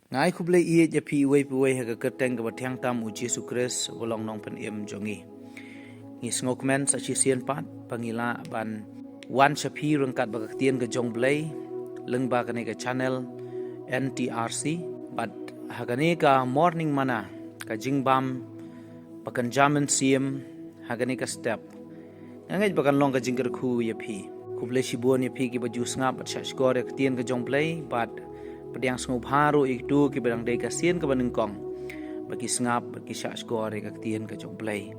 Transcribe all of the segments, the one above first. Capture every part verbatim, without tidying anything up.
Nga ai khublei ïeit ïa phi uwei pa uwei ha ka kyrteng kaba thiang tam u Jisu Khrist uba long nongpynim jong ngi. Ngi sngewkmen sa shisien pat ba ngi lah ban wan sha phi ryngkat bad ka ktien ka jong U Blei lyngba kane ka channel N T R C bad ha kane ka Morning Manna, ka jingbam ba kan jam mynsiem ha kane ka step. Nga ngeit ba kan long ka jingkyrkhu ïa phi. Khublei shibun ïa phi kiba ju sngap bad shahshkor ïa ka ktien ka jong U Blei bad pdiang sngewbha ruh ïa kito kiba dang dei ka sien kaba nyngkong ba ki sngap bad ki shahshkor ïa ka ktien ka jong U Blei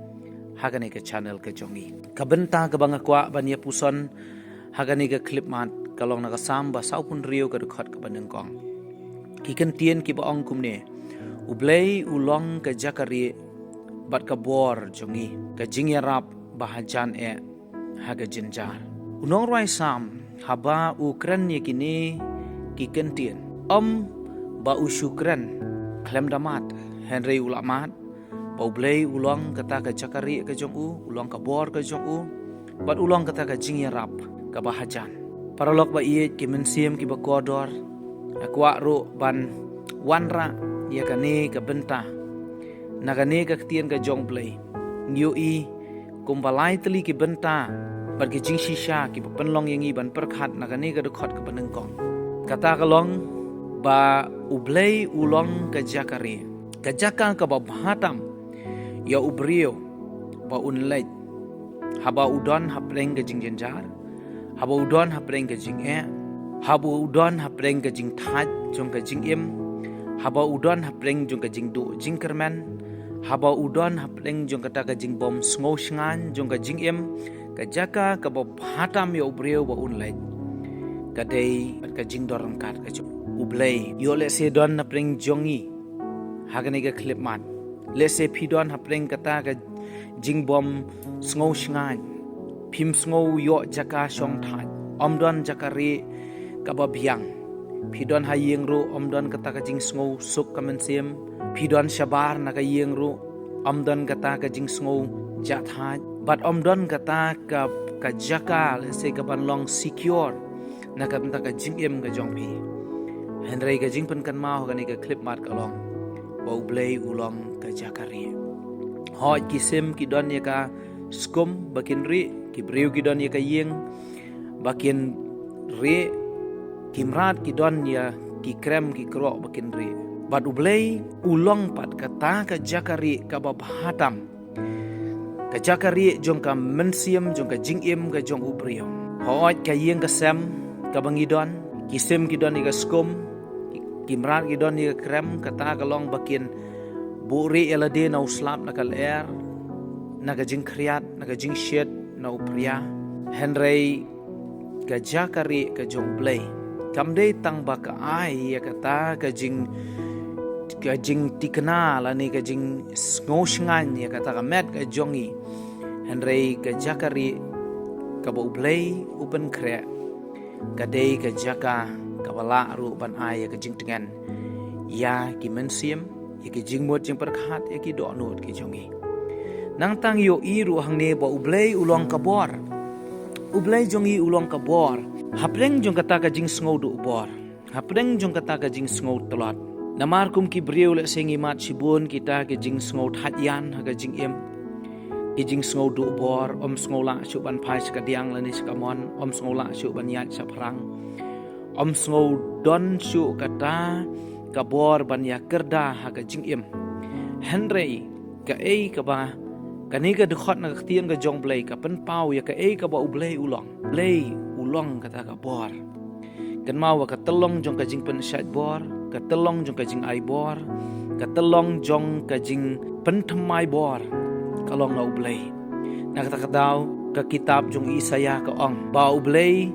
ha kane ka channel ka jong ngi. Ka bynta kaba nga kwah ban ïa puson ha kane ka khyllipmat ka long na ka Salm ba sawphew hynriew, ka dkhot kaba nyngkong. Ki kyntien kiba ong kumne: U Blei u long ka jaka rieh bad ka bor jong ngi, ka jingïarap ba hajan eh ha ka jynjar. U nongrwai Salm haba u kren ïa kine ki kyntien, ym ba u shu kren khlem da mad, hynrei u la mad ba U Blei u long kata ka jaka rieh ka jong u, u long ka bor ka jong u, bad u long kata ka jingïarap kaba hajan. Paralok ba ïeit, ki mynsiem kiba kordor, nga kwah ruh ban wanrah ïa kane ka bynta na kane ka ktien ka jong U Blei. Ngi ïohi kumba lai tylli ki bynta bad ki jingshisha kiba pynlong ïa ngi ban pyrkhat na kane ka dkhot kaba nyngkong. Kata ka long ba U Blei u long ka jaka rieh, ka jaka kaba bha tam ïa u briew ba un leit, haba u don hapdeng ka jingjynjar, haba u don hapdeng ka jingeh, haba u don hapdeng ka jingthait jong ka jingim, haba u don hapdeng jong ka jingduh jingkyrmen, haba u don hapdeng jong kata ka jingbym sngewshngaiñ jong ka jingim. Ka jaka kaba bha tam ïa u briew ba un leit ka dei ka jingdon ryngkat ka jong U Blei. Ïoh lehse don hapdeng jong ngi ha kane ka khyllipmat, lehse phi don hapdeng kata ka jingbym sngewshngaiñ, phim sngew ïoh jaka shongthait, ym don jaka rieh kaba biang. Phi don ha ïing ruh ym don kata ka jingsngewsuk ka mynsiem. Phi don shabar na ka ïing ruh ym don kata ka jingsngew jahthait, bad ym don kata ka, ka jaka lehse kaban long secure na ka bynta ka jingim ka jong phi. Hynrei ka jingpynkynmaw ha kane ka khyllipmat ka long ba U Blei u long ka jaka rieh. Hooid, ki sim ki don ïa ka skum ba kin rieh, ki briew ki don ïa ka ïing ba kin rieh, ki mrad ki don ïa ki krem ki krok ba kin rieh. Bad U Blei u long pat kata ka jaka rieh kaba bha tam, ka jaka rieh jong ka mynsiem, jong ka jingim ka jong u briew. Hooid, ka ïing ka sem kaba ngi don, ki sim ki don ïa ka skum, ki, ki mrad ki don ïa ka krem, kata ka long ba kin buhrieh ïa lade na u slap, na ka lyer, na ka jingkhriat, na ka jingshit, na u phria. Hynrei ka jaka rieh ka jong U Blei kam dei tang ba ka ai ïa kata ka jing, ka jingtikna lane ka jingsngewshngaiñ ïa kata ka met ka jong ngi. Hynrei ka jaka rieh kaba U Blei u pynkhreh ka dei ka jaka kaba lah ruh ban ai ïa ka jingtngen ïa ki mynsiem, ïa ki jingmut jingpyrkhat, ïa ki dohnud ki jong ngi. Nangta ngi ïohi ruh hangne ba U Blei u long ka bor. U Blei jong ngi u long ka bor. Hapdeng jong kata ka jingsngewduh bor, hapdeng jong kata ka jingsngew tlot. Namar kum ki briew lehse ngi mad shibun kita ki jingsngew thait ïan ha ka jingim, ki jingsngewduh bor, ym sngew lah shuh ban phai sha ka diang lane sha ka mon, ym sngew lah shuh ban ïaid shaphrang, ym sngew don shuh kata ka bor ban ïakyrda ha ka jingim. Hynrei kaei kaba kane ka dkhot na ka ktien ka jong U Blei ka pynpaw ïa kaei kaba U Blei u long. U Blei u long kata ka bor. Kynmaw ba ka tyllong jong ka jingpynshait bor, ka tyllong jong ka jingai bor, ka tyllong jong ka jingpynthymmai bor ka long na U Blei. Na kata ka daw ka kitab jong Isaïah ka ong ba U Blei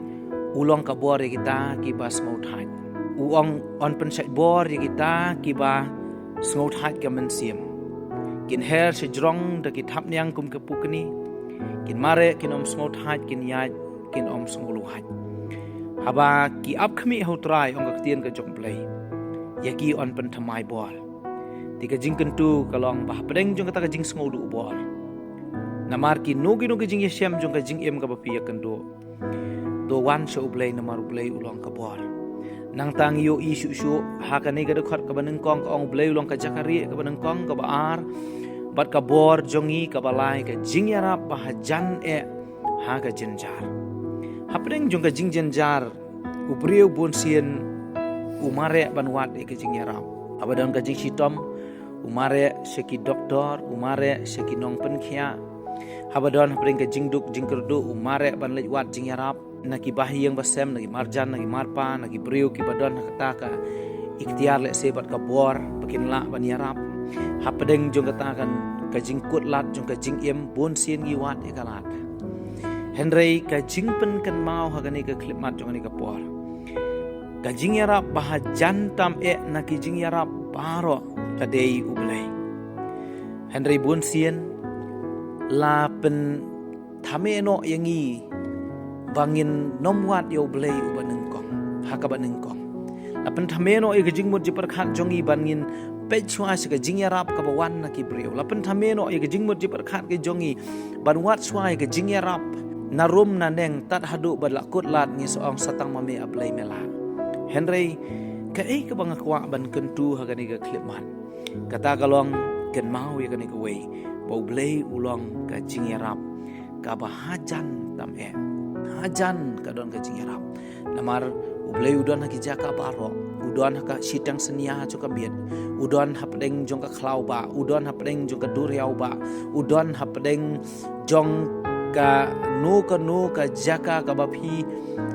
u long ka bor ïa kita kiba sngewthait. U ong, yn pynshait bor ïa kita kiba sngewthait ka mynsiem. Kin her shajrong da ki thapniang kum ka pukni. Kin mareh, kin ym sngewthait, kin ïaid, kin ym sngewluhait. Haba ki ap khmih ha U Trai, ong ka ktien ka jong U Blei, ïa ki yn pynthymmai bor. Te ka jingkyntu ka long ba hapdeng jong kata ka jingsngewduh bor, namar kino kino ki jingïashem jong ka jingim kaba phi ïakynduh, to wan sha U Blei namar U Blei u long ka bor. Nangta ngi ïohi shuh shuh ha kane ka dkhot kaba nyngkong ka ong, U Blei u long ka jaka rieh kaba nyngkong, kaba ar, bad ka bor jong ngi, kaba lai ka jingïarap ba hajan eh ha ka jynjar. Hapdeng jong ka jingjynjar, u briew bunsien u mareh ban wad ïa ka jingïarap. Haba don ka jingshitom, u mareh sha ki doktor, u mareh sha ki nongpynkhiah. Haba don hapdeng ka jingduk jingkyrduh, u mareh ban leit wad jingïarap na ki bahaïing bahasem, na ki marjan, na ki marpa, na ki briew kiba don ha kata ka iktiar lehse bad ka bor ba kin lah ban ïarap. Hapdeng jong kata ka, ka jingkut lad jong ka jingim, bunsien ngi wad ïa ka lad. Hynrei ka jingpynkynmaw ha kane ka khyllipmat jong kane ka por, ka jingïarap ba hajan tam eh na ki jingïarap baroh ka dei U Blei. Hynrei bunsien la pynthame noh ïa ngi ba ngin nym wad ïa U Blei uba nyngkong, ha kaba nyngkong. La pynthame noh ïa ka jingmut jingpyrkhat jong ngi ban ngin peit shuwa sha ka jingïarap kaba wan na ki briew. La pynthame noh ïa ka jingmut jingpyrkhat ka jong ngi ban wad shuwa ïa ka jingïarap na rum na neng, tad haduh ba la kut lad ngi sa ong, sa tang ma me A Blei me lah. Hynrei kaei kaba nga kwah ban kyntu ha kane ka khyllipmat, kata ka long, kynmaw ïa kane kawei, ba U Blei u long ka jingïarap kaba hajan tam eh. Hajan ka don ka jingïarap. Namar U Blei u don ha ki jaka baroh. U don ha ka shiteng synñia jong ka miet. U don hapdeng jong ka khlaw bah. U don hapdeng jong ka duriaw bah. U don hapdeng jong kano kano ka jaka kaba phi,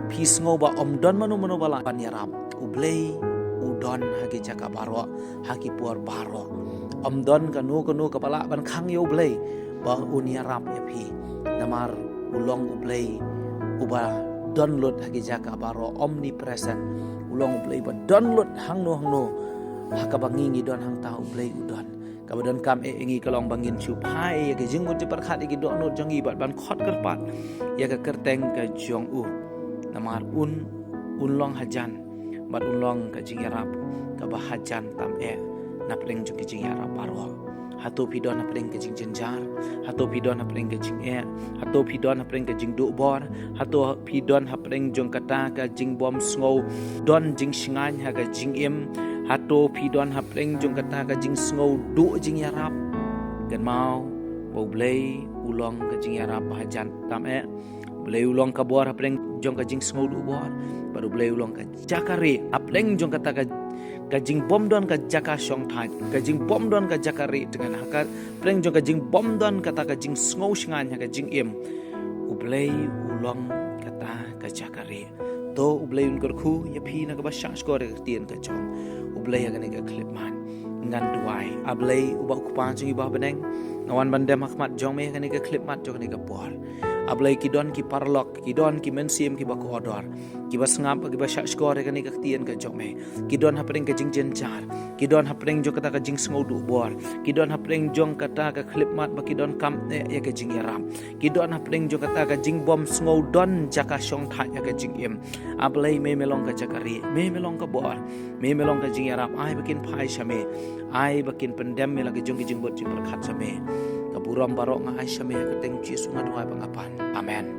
phi sngew ba ym don mano mano ba lah ban ïarap, U Blei u don ha ki jaka baroh, ha ki por baroh. Ym don kano kano kaba lah ban khang ïa U Blei ba un ïarap ïa phi. Namar u long U Blei uba don lut ha ki jaka baroh, omnipresent. U long U Blei ba don lut hangno hangno ha kaba ngi ngi don hangta, U Blei u don. Kaba donkam eh ïa ngi ka long ba ngin shu phai ïa ka jingmut jingpyrkhat, ïa ki dohnud jong ngi bad ban khot kyrpad ïa ka kyrteng ka jong u. Namar un, un long hajan bad un long ka jingïarap kaba hajan tam eh napdeng jong ki jingïarap baroh. Hato phi don hapdeng ka jingjynjar? Hato phi don hapdeng ka jingeh? Hato phi don hapdeng ka jingduh bor? Hato phi don hapdeng jong kata ka jingbym sngew don jingshngaiñ ha ka jingim? Hato phi don hapdeng jong kata ka jingsngew duh jingïarap? Kynmaw ba U Blei u long ka jingïarap ba hajan tam eh. U Blei u long ka bor hapdeng jong ka jingsngew duh bor. Bad U Blei u long ka jaka rieh hapdeng jong kata ka, ka jingbym don ka jaka shongthait, ka jingbym don ka jaka rieh tngen, ha ka hapdeng jong ka jingbym don kata ka jingsngew shngaiñ ha ka jingim. U Blei u long kata ka jaka rieh. To U Blei un kyrkhu ïa phi na kaba shahshkor ïa ka ktien ka jong U Blei ha kane ka khyllipmat. Ngan duwai. A Blei uba u Kpa jong ngi ba ha bneng, nga wan ban dem ha khmat jong me ha kane ka khyllipmat jong kane ka por. A Blei, ki don ki paralok, ki don ki mynsiem kiba kordor, kiba sngap, kiba shahshkor ïa kane ka ktien ka jong me. Ki don hapdeng ka jingjynjar, ki don hapdeng jong kata ka jingsngew duh bor, ki don hapdeng jong kata ka khyllipmat ba ki donkam eh ïa ka jingïarap, ki don hapdeng jong kata ka jingbym sngew don jaka shongthait ïa ka jingim. A Blei, me me long ka jaka rieh, me me long ka bor, me me long ka jingïarap. Ai ba kin phai sha me, ai ba kin pyndem ïa la ki jong ki jingmut jingpyrkhat sha me. Ka burom baroh nga ai sha me, ha ka kyrteng Jisu nga duwai bad nga pan. Amen.